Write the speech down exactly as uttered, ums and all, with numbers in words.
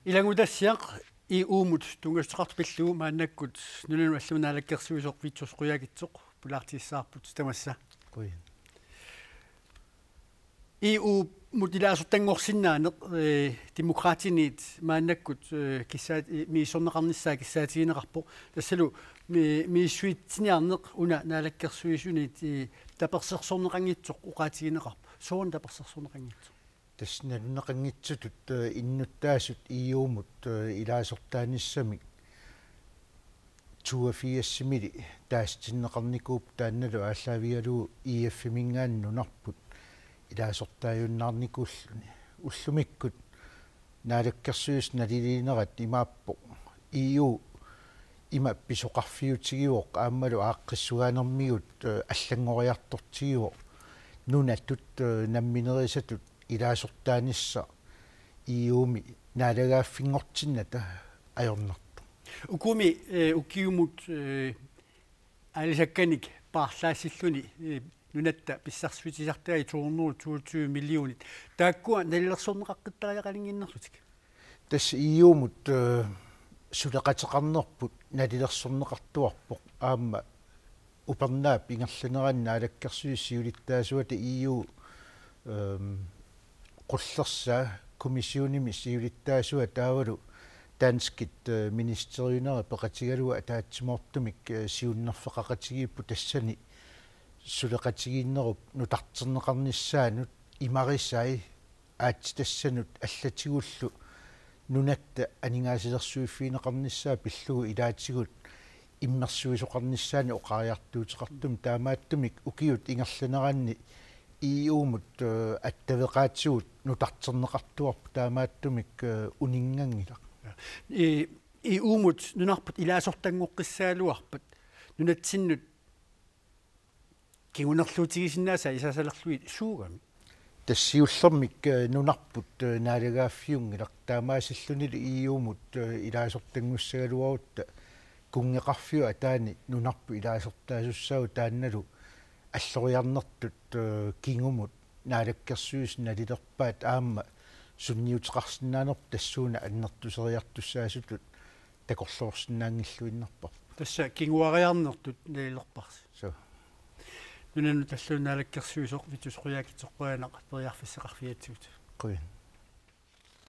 Ilanngutassiaq, E U-mut tunngassuteqartoq pillugu maannakkut nunanut allamut naalakkersuisoq Vittus Qujaukitsoq pulaartigissavarput tamassa. Qujan. E U-mut ilaasortanngorsinnaaneq, eh, Demokraatiniit maannakkut, eh, kissaat-, eh, misissorneqarnissaa kissaatigineqarpoq. Tassalu mi-, misissuitsiniarneq una naalakkersuisuniit, eh, tapersersorneqanngitsoq oqaatigineqarpoq. Sooruna tapersersorneqanngitsoq? Tassa naluneqanngitsutut, eh, innuttaasut E U-mut, eh, ilaasortaanissamik toogfirsimili taasitinneqarnikuupput, taannalu aallaavigalugu E F-iminngaanniit nunarput ilaasortaajunnaarnikuulluni. Ullumikkut naalakkersuisut naliliinerat imaappoq: E U ima pisoqarfiutigivoq aammalu aaqqissugaanermigut, eh, allanngoriartortigivoq nunatut, eh, namminerisatut ilaasortaanissaq E U-mi naalagaaffinngortinnata ajornartoq. Ukumi, eh, ukiumut, eh, aalisakkanik paarlaassilluni, eh, nunatta pissarsiutissartagit to hundrede toogtyve millionit. Taakkua nalilersorneqaqqittariaqalinnginnerlutik? Tassa E U-mut, eh, suleqateqarnerput nalilersorneqartuarpoq, aamma upernaap ingerlanerani naalakkersuisut siulittaasuata E U, ehm, qullersaa, kommissionimi siulittaasuat taavalu danskit, eh, ministeriunerit peqatigalugit ataatsimoortumik, eh, siunnerfeqaqatigiipput, tassani suleqatigiinnerup nutarterneqarnissaanut imarisai aatsitassanut allatigullu nunatta aningaasalersuiffigineqarnissaa pillugu ilaatigut immersuisoqarnissaanik oqariartuuteqartumik. Taamaattumik ukiut ingerlaneranni E U-mut, eh, attaveqaatigut nutarterneqartuarput, taamaattumik, eh, uninnganngilaq. E-, E U-mut nunarput ilaasortanngoqqissagaluarpat nunatsinnut kingunerluutigisinnaasaat isaasalerlugit suugami? Tassa siullermik, eh, nunarput, eh, naalagaaffiunngilaq, taamaasillunilu E U-mut, eh, ilaasortanngussagaluarutta kunngeqarfiup ataani nunarput ilaasortaasussaavugut, taannalu alloriarnertut, eh, kingumut naalakkersuisut nalilerpaat aamma sunniuteqarsinnaanerput tassuuna annertuseriartussaasutut takorloorsinnaanngilluinnarparput. Tassa kinguariarnertut nalilerparsi. Suu. Nunanut allamut naalakkersuisoq Vittus Qujaukitsoq, qujanaq periarfissaqarfigigatsigut. Qujan.